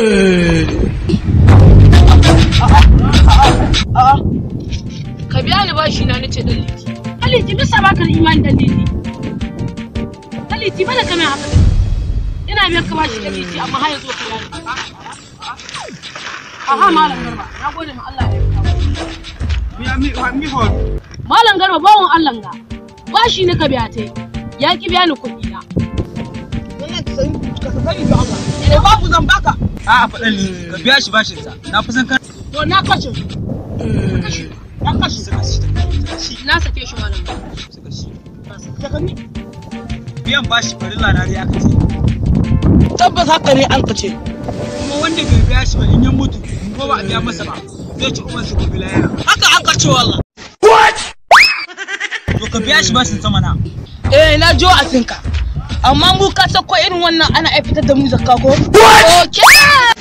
Ka biya ni bashi na nace dan liti. Dan liti bisa baka da imani dan liti. Dan liti bana kamar haka. Ina biyar ka bashi dan liti amma har yanzu ka biya ni. Aha Malam Garba, na gode ma Allah da ya kawo. Mi hol. Malam Garba bawon Allah ga. Bashi ni ka biya tai. Ya ki biya ni kuɗi na. Wannan ka sani da Allah. Eh babu zan baka. A'a faɗan liti ka biya shi bashin sa. Na fi san ka. To na kashe. Kashe. Na kashe. Saka shi. Saka shi. Na sake shi Malam Garba. Saka shi. Saka ni. Biyan bashi farilla na dai aka ce. Tabbas haka ne an kace. Kuma wanda bai biya shi ba in ya mutu ko ba a biya masa ba zai ci uban su gobe lahira. Haka an kace wallah. To ka biya shi bashin sama na. Eh na jo a sinka. Amma mu ka sako irin wannan ana ai fitar da mu zakka ko? Okay!